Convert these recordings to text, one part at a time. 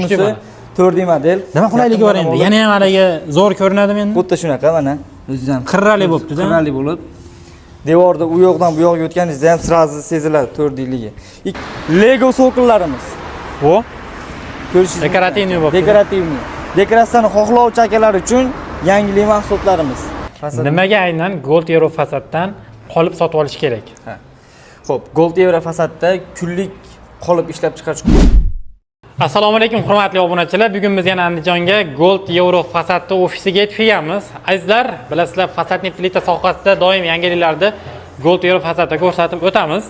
Bunisi 4D model. Nima qulayligi bor endi? Yana ham haligi zo'r ko'rinadimi endi? Xuddi shunaqa mana. O'zidan Qirrali bo'libdi-da. Qirrali bo'lib. Devorda u yoqdan bu yoqqa o'tganingizda ham сразу seziladi 4D'ligi. Lego sokollarimiz. Bu Ko'rishingiz mumkin. Декоративный bo'libdi. Декоративный. Dekoratsiyani xohlovchi akalar uchun yangilik mahsulotlarimiz. Fasad. Nimaga aynan Gold Euro fasaddan qolip sotib olish kerak? Ha. Xo'p, Gold Euro fasadda kunlik qolip ishlab chiqarish. Assalomu alaykum, hurmatli obunachilar. Bugun biz yana Andijonga Gold Euro fasadni ofisiga yetib kelganmiz. Azizlar, bilasizlar, фасадный plita sohasida doim yangiliklarni Gold Euro fasadda ko'rsatib o'tamiz.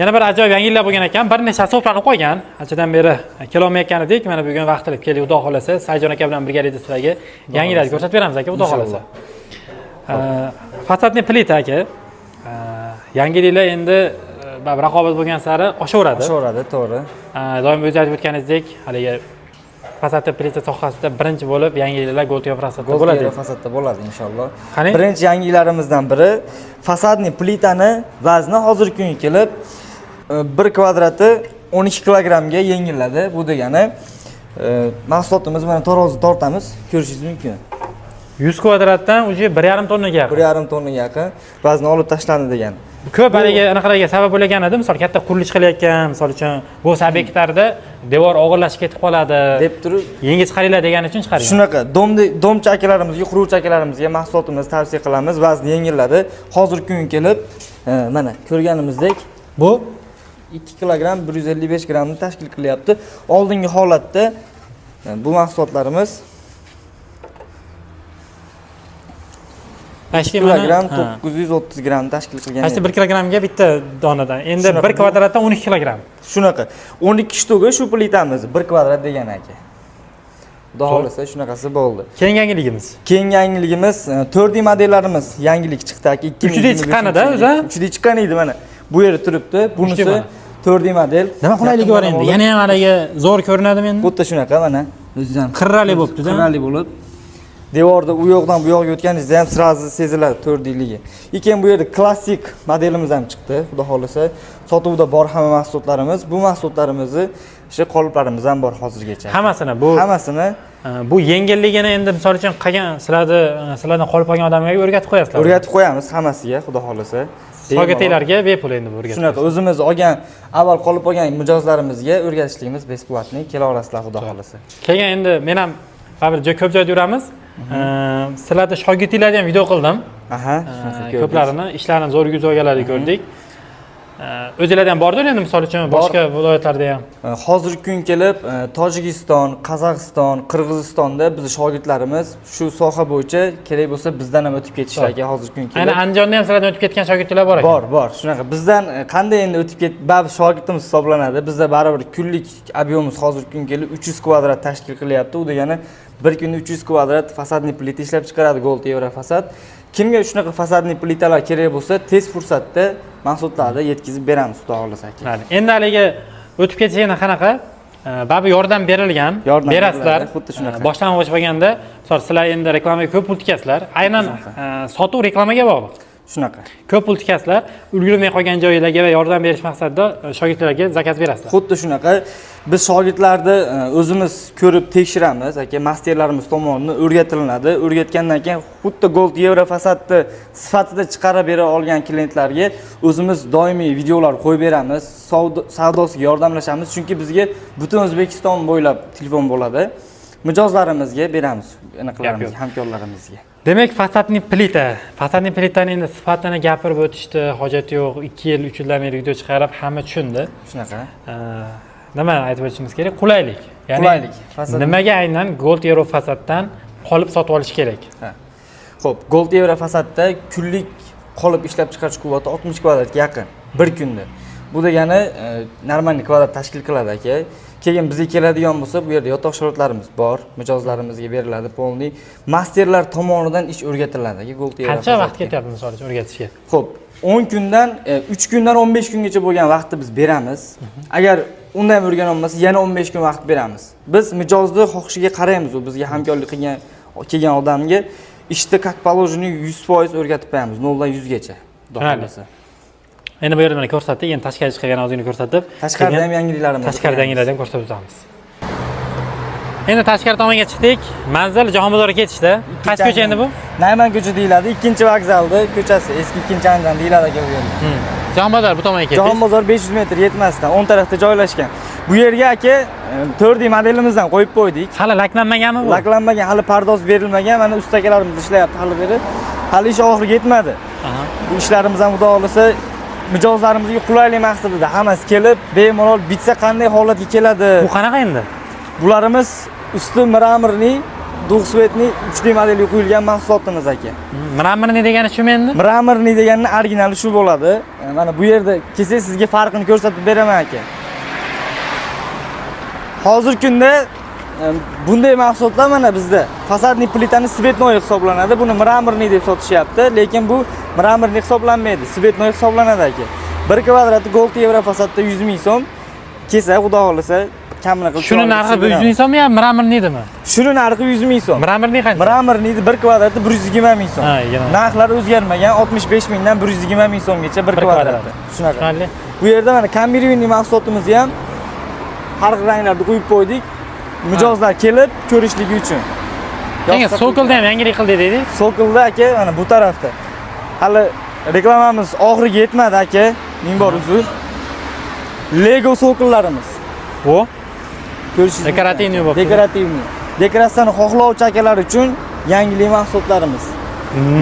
Yana bir ajoyib yangiliklar bo'lgan ekan, bir nechtasi to'planib qolgan. Anchadan beri kelolmayotgan edik. Mana bugun vaqt tilib keldik, Xudo xolasa. Sayjon aka bilan birgalikda sizlarga yangiliklarni ko'rsatib beramiz aka, Xudo xolasa. Фасадный plita aka. Yangiliklar endi baribir raqobat bo'lgan sari oshaveradi. Oshaveradi, to'g'ri. Doim o'zi aytib o'tganingizdek, haligi fasadli plita sohasida birinchi bo'lib yangiliklar Gold Euro fasadda Gold bo'ladi. Euro fasadda bo'ladi inshaalloh. Qani? Birinchi yangilarimizdan biri фасадный plitani vazni hozirgi kunga kelib bir kvadrati 12 kilogrammga yengilladi. Bu degani mahsulotimiz mana tarozi tortamiz, ko'rishingiz mumkin. 100 kvadratdan уже 1,5 tonnaga yaqin. 1,5 tonnaga yaqin vazni olib tashlandi degani. Ko'p haligi anaqalarga sabab bo'lgan edi. Misol, katta qurilish qilayotgan, misol uchun, bu obyektlarda devor og'irlashib ketib qoladi deb turib yengil chiqaringlar degani uchun chiqargan. Shunaqa domchi akalarimizga, quruvchi akalarimizga mahsulotimizni tavsiya qilamiz. Vazni yengilladi. Hozirgi kunga kelib mana ko'rganimizdek Bu 2 kilogramm 155 grammni tashkil qilyapti. Oldingi holatda bu mahsulotlarimiz почти kilogramm mana 930 grammni tashkil qilgan почти edi. 1 kilogrammga bitta donadan. Endi Shunaqa 1 kvadratdan 12 kilogramm. Shunaqa 12 штук shu plitamiz 1 kvadrat degani aka. Xudo xohlasa shunaqasi bo'ldi. Keyingi yangiligimiz. Keyingi yangiligimiz 4D modellarimiz yangilik chiqdi aka. 3D chiqqan edi, o'zi? 3D chiqqan edi mana. Bu yerda turibdi. Bunisi mana. 4D model. Nima qulayligi bor endi? Yana ham haligi zo'r ko'rinadimi endi? Xuddi shunaqa mana. O'zidan Qirrali bo'libdi-da. Qirrali bo'lib. Devorda u yoqdan bu yoqqa o'tganingizda ham сразу seziladi 4D'ligi. Keyin bu yerda klassik modelimiz ham chiqdi. Xudo xohlasa sotuvda bor hamma mahsulotlarimiz. Bu mahsulotlarimizni o'sha qoliplarimiz ham bor hozirgacha. Hammasini bu Hammasini bu yengilligini endi misol uchun qolgan sizlarni sizlardan qolib qolgan odamlarga o'rgatib qo'yasizlar. O'rgatib qo'yamiz hammasiga, Xudo xohlasa. Shogirdlarga bepul endi bu o'rgatib. Shunaqa o'zimiz olgan, avval qolib qolgan mijozlarimizga o'rgatishligimiz бесплатный, kela olasizlar Xudo xohlasa. Keyin endi men ham baribir ko'p joyda yuramiz. Sizlarni shogirdlarni ham video qildim. Aha, shunaqa ko'rdik. Ko'plarini ishlarini zo'r yuz olganlarni ko'rdik. O'zinglarda ham bordir endi misol uchun boshqa viloyatlarda ham. Hozirgi kun kelib Tojikiston, Qozog'iston, Qirg'izistonda bizni shogirdlarimiz shu soha bo'yicha kerak bo'lsa bizdan ham o'tib ketishdi aka hozirgi kun kelib. Aynan Andijonda ham sizlardan o'tib ketgan shogirdlar bor ekan. Bor, bor. Shunaqa bizdan qanday endi o'tib ket, baribir shogirdimiz hisoblanadi. Bizda baribir kunlik объем imiz hozirgi kun kelib 300 kvadrat tashkil qilyapti. U degani bir kunda 300 kvadrat фасадный plita ishlab chiqaradi Gold Euro fasad. Kimga shunaqa фасадный plitalar kerak bo'lsa, tez fursatda mahsulotlarni yetkazib beramiz, Xudo xohlasa aka. Mayli. Endi haligi o'tib ketish yana qanaqa? Baribir yordam berilgan, Yordam berasizlar. beriladi, xuddi shunaqa. Boshlang'ich bo'lganda, misol sizlar endi reklamaga ko'p pul tikasizlar. Aynan sotuv reklamaga bog'liq. Shunaqa. Ko'p pul tikasizlar, ulgurmay qolgan joylarga va yordam berish maqsadida shogirdlarga заказ berasizlar. Xuddi shunaqa. Biz shogirdlarni o'zimiz ko'rib tekshiramiz, aka, masterlarimiz tomonidan o'rgatilinadi. O'rgatgandan keyin xuddi Gold Euro fasadni sifatida chiqarib bera olgan klientlarga o'zimiz doimiy videolar qo'yib beramiz, savdosiga yordamlashamiz, chunki bizga butun O'zbekiston bo'ylab telefon bo'ladi. Mijozlarimizga beramiz, anaqalarimizga, yo'q. hamkorlarimizga. Demak, фасадный plita. Фасадный plitani endi sifatini gapirib o'tishni hojati yo'q. 2 yil, 3 yildan beri video chiqarib hamma tushundi. Shunaqa. Nima aytib o'tishimiz kerak? Qulaylik. Ya'ni Qulaylik. Nimaga aynan Gold Euro fasaddan qolip sotib olish kerak? Ha. Xo'p, Gold Euro fasadda kunlik qolip ishlab chiqarish quvvati 60 kvadratga yaqin bir kunda. Bu degani нормальный kvadrat tashkil qiladi aka. Keyin bizga keladigan bo'lsa, bu yerda yotoq sharoitlarimiz bor, mijozlarimizga beriladi полный. Masterlar tomonidan ish o'rgatiladi aka Gold Euro Qancha vaqt fasadga. ketyapti misol uchun o'rgatishga? Xo'p, 10 kundan 3 kundan 15 kungacha bo'lgan vaqtni biz beramiz. Agar unda ham o'rgana olmasa, yana 15 kun vaqt beramiz. Biz mijozni xohishiga qaraymiz, u bizga hamkorlik qilgan kelgan odamga ishni как положено 100% o'rgatib qo'yamiz, 0 dan 100 gacha. Xudo Tushunarli. xohlasa. Endi bu yerda mana ko'rsatdik, endi tashqariga chiqargan ozgina ko'rsatib. Tashqarida keyin ham yangiliklarimizni tashqarida qo'yamiz. yangiliklarni ham ko'rsatib o'tamiz. Endi tashqari tomonga chiqdik. Manzil Jahonbozorga ketishdi. Qaysi ko'cha endi bu? Nayman ko'cha deyiladi, ikkinchi vokzalni ko'chasi, eski ikkinchi Andijon deyiladi aka bu yerga. Jahonbozor bu tomonga ketdik. Jahonbozor 500 metr yetmasdan o'ng tarafda joylashgan. Bu yerga aka 4D modelimizdan qo'yib qo'ydik. Hali laklanmaganmi bu? Laklanmagan, hali pardoz berilmagan. Mana usta akalarimiz ishlayapti hali beri. Hali ish oxiriga yetmadi. Bu ishlarimiz ham xudo xohlasa mijozlarimizga qulaylik maqsadida hammasi kelib, bemalol bitsa qanday holatga keladi. Bu qanaqa endi? Bularimiz usti мраморный, двухцветный 3D modelga quyilgan mahsulotimiz aka. Мраморный degani shumi endi? Мраморный deganni originali shu bo'ladi. Mana bu yerda kelsangiz sizga farqini ko'rsatib beraman aka. Hozirgi kunda bunday mahsulotlar mana bizda фасадный plitani цветной hisoblanadi. Buni мраморный deb sotishyapti, lekin bu мраморный hisoblanmaydi, цветной hisoblanadi aka. Bir kvadrati Gold Yevro fasadda 100 ming so'm kelsa, xudo xohlasa kamini qilib Shuni chiroyli narxi tushirib 100 beramiz. ming so'mmi yo мраморный dimi? Shuni narxi 100 ming so'm. Мраморный qancha? Мраморный bir kvadrati 120 ming so'm. Ha, 20. Narxlar o'zgarmagan, 65 mingdan 120 ming so'mgacha bir Bir kvadrati. kvadrat. Shunaqa. Tushunarli. Bu yerda mana комбинированный mahsulotimizni ham har xil ranglarda qo'yib qo'ydik. Mijozlar kelib ko'rishligi uchun. Keyin Yoqsa Sokolda ham yangilik qildik dedingiz. Sokolda aka mana bu tarafda. Hali reklamamiz oxiriga yetmadi aka. Ming bor uzr. Lego sokollarimiz. Bu Ko'rishingiz mumkin. Декоративный bo'lib turibdi. Декоративный. Dekoratsiyani xohlovchi akalar uchun yangilik mahsulotlarimiz.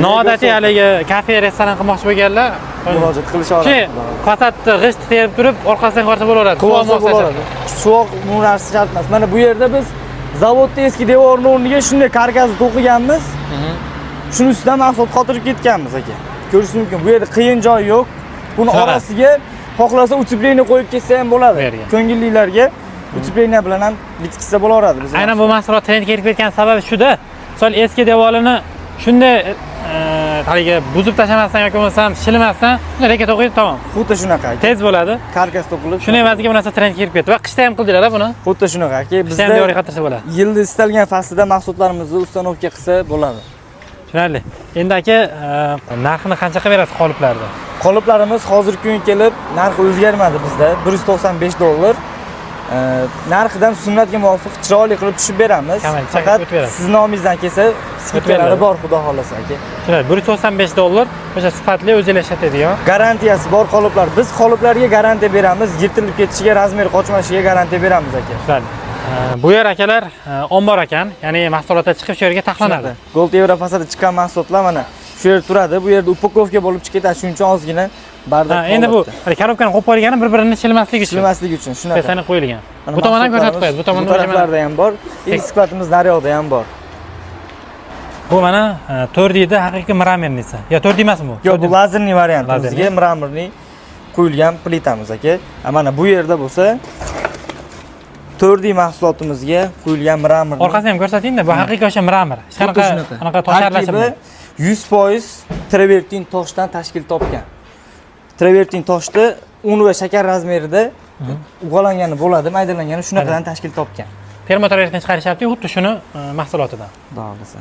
Noodatiy haligi kafe, restoran qilmoqchi bo'lganlar Murojaat qilisha Chi oladi. fasadni g'isht terib turib, orqasidan qarasa bo'laveradi. Suv Qilsa olmoqchi. bo'laveradi. Suvoq bu narsa shart emas. Mana bu yerda biz zavodda eski devorni o'rniga shunday karkasni to'qiganmiz. Shuni ustidan mahsulot qotirib ketganmiz aka. Ko'rishingiz mumkin. Bu yerda qiyin joyi yo'q. Buni Shunaqa. orasiga xohlasa утепление qo'yib ketsa ham bo'ladi. Bu yerga. Ko'ngillilarga утепление bilan ham bitkizsa bo'laveradi biz. Aynan bu mahsulot trendga kirib ketgan sababi shuda. Misol eski devorini shunday haligi buzib tashlamasdan yoki bo'lmasam shilimasdan shunday reka to'qiydi, tamom. Xuddi shunaqa aka. Tez bo'ladi. Karkas to'qilib. Shuni evaziga bu narsa trendga kirib ketdi va qishda ham qildilar buni. Xuddi shunaqa aka. Qishda ham Bizda devorga qatirsa bo'ladi. yilni istalgan faslida mahsulotlarimizni установка qilsa bo'ladi. Tushunarli. Endi aka, narxini qancha qilib berasiz qoliplarni? Qoliplarimiz hozirgi kunga kelib narxi o'zgarmadi bizda 195 dollar. Narxidan sunnatga muvofiq chiroyli qilib tushib beramiz. Kamaytirib Faqat o'tib berasiz. siz nomingizdan kelsa скидка lari beradi. Bor, xudo xohlasa aka. Tushunarli. 195 dollar o'sha sifatli o'zinglar ishlatadigan. Garantiyasi bor qoliplar. Biz qoliplarga garantiya beramiz, yirtilib ketishiga, размер qochmashiga garantiya beramiz aka. Tushunarli. Bu yer akalar ombor ekan, ya'ni mahsulotlar chiqib shu yerga taxlanadi. Gold Euro fasadi chiqqan mahsulotlar mana shu yerda turadi. Bu yerda упаковка bo'lib chiqib ketadi. Shuning uchun ozgina бардак. Ha, endi bu holatda. коробка ni qo'yib qo'yilgani bir-birini shilmasligi uchun. Shilmasligi uchun shunaqa. Специально qo'yilgan. Mana Bu tomondan ko'rsatib mahsulotlarimiz qo'yadi. Bu tomondan bu taraflarda ham bor. И склад imiz naryoqda ham bor. Bu mana 4D da haqiqiy мраморный si. Yo 4D emasmi bu? Yo'q, bu лазерный variantimizga Лазерный. Мраморный quyilgan plitamiz aka. A mana bu yerda bo'lsa 4D mahsulotimizga quyilgan мрамор. Orqasini ham ko'rsating-da, bu haqiqiy o'sha мрамор. Hech qanaqa anaqa tosh aralashma. 100% travertin toshdan tashkil topgan. Travertin toshni un va shakar размер ida ug'alangani bo'ladi, maydalangani shunaqadan tashkil topgan. Termotravertin chiqarishyapti, xuddi shuni mahsulotidan. Xudo xohlasa.